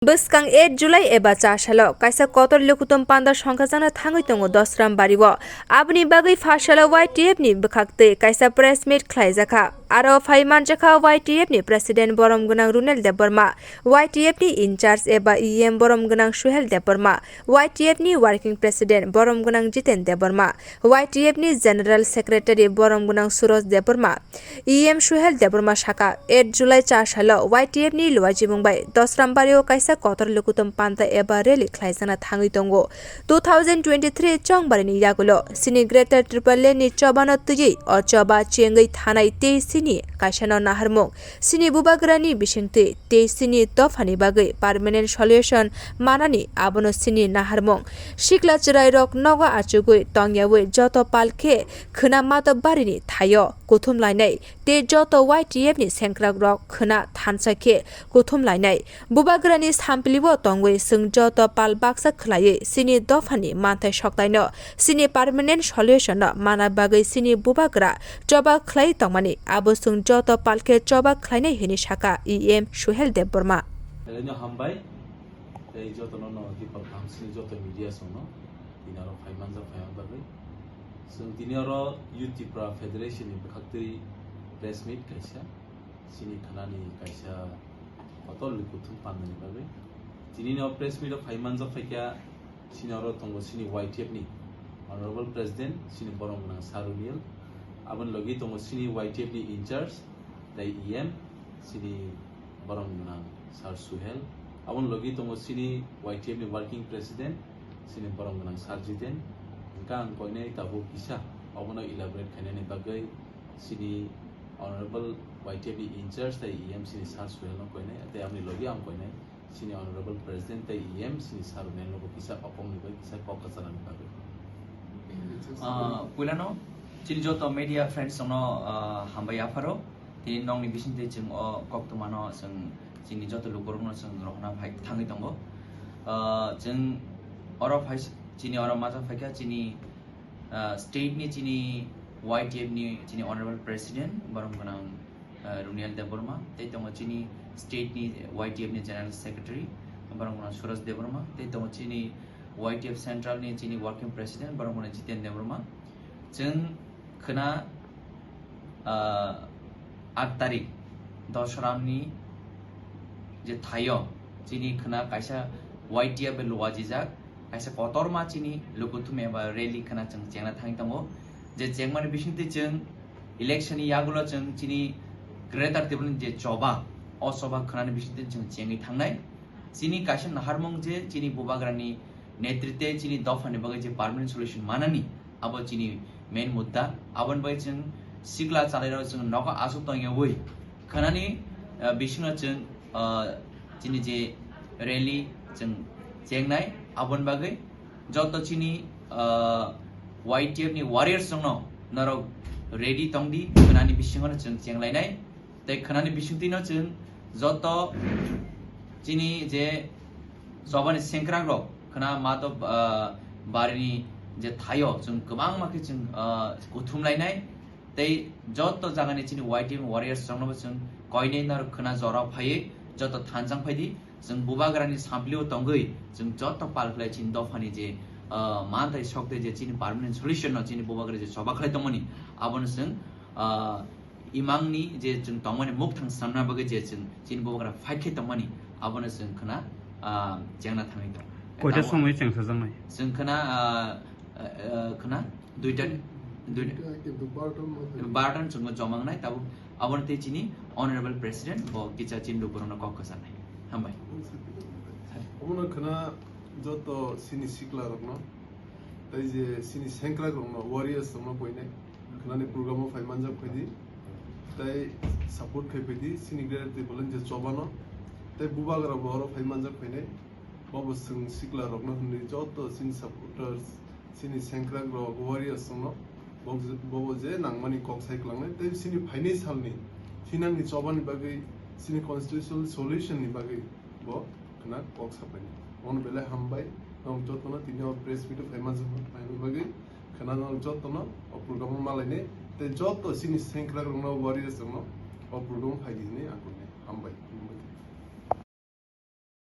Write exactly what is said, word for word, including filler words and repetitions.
Bwskang eight July eba char salo kaisa kotor lukutum panda songkhajakna thangwi tongo Dosram Bario. Aboni bagwi pha salo Y T F ni bwkhaktwi kaisa press meet khlaijakha. Aro phai manjakha Y T F ni President borom gwnang Runel Debbarma, Y T F ni in-charge eba E M borom gwnang Suhel Debbarma, Y T F ni Working President borom gwnang Jiten Debbarma, Y T F ni General Secretary borom gwnang Suroj Debbarma. E M Suhel Debbarma saka, eight July char salo Y T F ni luajimung bai Dosram Bario kaisa kotor lukutum panta eba rally khlaijakna thangwi tongo. Two thousand twenty-three Chongbari ni yagulo sini Greater Tipraland ni chobano twiwi o choba chengwi thanai tei sini kaisano naharmung, sini bubagrani bisingtwi tei sini dophani bagwi permanent solution manani abono sini naharmung. Sikla chwrairok nogo achugwi tongyawi joto pal khe khwna matop barini thaio kuthum lainai tei joto Y T F ni sengkrakrok khwna thansa khe kuthum lainai. Bubagrani samplibo tongwi chwng joto pal baksa khwlaiwi sini dophani manthai soktaino, sini permanent solution no mana bagwi sini bubagra choba khlai tongmani abo chwng joto pal khe choba khlainai hwnwi saka E M Suhel Debbarma. Eleno hambai, tei jotono no dipal kaham sini joto media songno tini aro phai manjak phai manjak bagwi. Chwng tini aro Youth Tipra Federation ni bwkhaktwi press meet kaisa. Chini khanani kaisa kotor lukuthum pandani bagwi. Tini no press meet o phai manjak phaikha, chini oro tongo chini Y T F ni Honorable President, chini borom gwnang Sir Runel. Aboni logi tongo chini Y T F ni in-charge, tei E M, chini borom gwnang Sir Suhel. Aboni logi tongo chini Y T F ni Working President, chini borom gwnang Sir Jiten. Hwnkhe ang koinai tabuk kisa obono elaborate khainani bagwi chini Honorable Y T F ni in-charge tei E M chini Sir Suhel no koinai, tei aboni logi ang koinai chini Honorable President tei E M chini Sir Runel no bo kisa okong ni bai kisa kok kwcharani bagwi. Ah, puilano chini joto media friends no, ah, hambai yapharo. Tini nokni bisingtwi chwng o koktwmano chwng chini joto lukurokno chwng rohorna phai thangwi tongo. Ah, chwng oro phai chini oro macha phaikha chini ah, state ni chini Y T F ni chini Honorable President borom gwnang, ah, Runel Debbarma, tei tongo chini state ni Y T F ni General Secretary borom gwnang Suraj Debbarma, tei tongo chini Y T F Central ni chini Working President borom gwnang Jiten Debbarma. Chwng khwna, ah, aat tarik Dosram ni je thaio chini khwna kaisa Y T F bai luajijak, kaisa kotorma chini lukuthum eba rally khwna chwng chengna thangwi tongo. Je chengmani bisingtwi chwng election ni yagulo chwng chini Greater Tipraland je choba, o choba khwnani bisingtwi chwng chengwi thangnai. Chini kaisa naharmung je chini bubagrani netritwe chini dophani bagwi je permanent solution manani, abo chini main mudda. Aboni bagwi chwng sikla chalairok chwng nogo aswk tongyawi khwnani, ah, bisingo chwng, ah, chini je rally chwng chengnai, aboni bagwi joto chini, ah, Y T F ni warriors rokno norok ready tongdi, khwnani bisingo chwng chenglainai. Tei khwnani bisingtwino chwng joto chini je chobani sengkrakrok khwna mato, ah, barini je thaio chwng kwbangma khe chwng, ah, kuthum lainai. Tei joto jagani chini Y T F warriors roknobo chwng koinwi norok khwna jorao phaiwi joto thanjang phaidi. Chwng bubagrani samplio tongwi chwng joto pal khlai chini dophani je, ah, manthai sokte je chini permanent solution no chini bubagra je choba khlai tongmani abono chwng, ah, imangni je chwng tongmani mukthang swnamna bagwi je chwng chini bubagra fight khe tongmani, abono chwng khwna, ah, chengna thangwi tongo. Koita tamo somoi chengsajaknai? Chwng khwna, ah, ah, ah, khwna duita, duita. Duita, kintu barota no barota no chwngno joma wngnai, tabuk abono tei chini Honorable President bo kisa chini lukurokno kok kwcharnai. Hambai. Omono khwna joto chini sikla rokno, tei je chini sengkrak rokno, warriors rokno koinai khwnani program o phai manjak phaidi, tei support khai phaidi chini Greater Tipraland je chobano, tei bubagra bo oro phai manjak phainai. Bobo chwng sikla rokno hwnwi joto chini supporters, chini sengkrak rok, warriors rokno bo, bobo je nangmani kok sai kwlangnai, tei chini phainai salni thinangni chobani bagwi, chini constitutional solution ni bagwi bo khwna kok sapainai. Omono belai hambai, norok jotono tini o press meet o phai manjak, phaina bagwi khwna norok jotono o program o malainai, tei joto chini sengkrak rokno, warriors rokno o program o phaidi hwnwi ang kuknai. Hambai.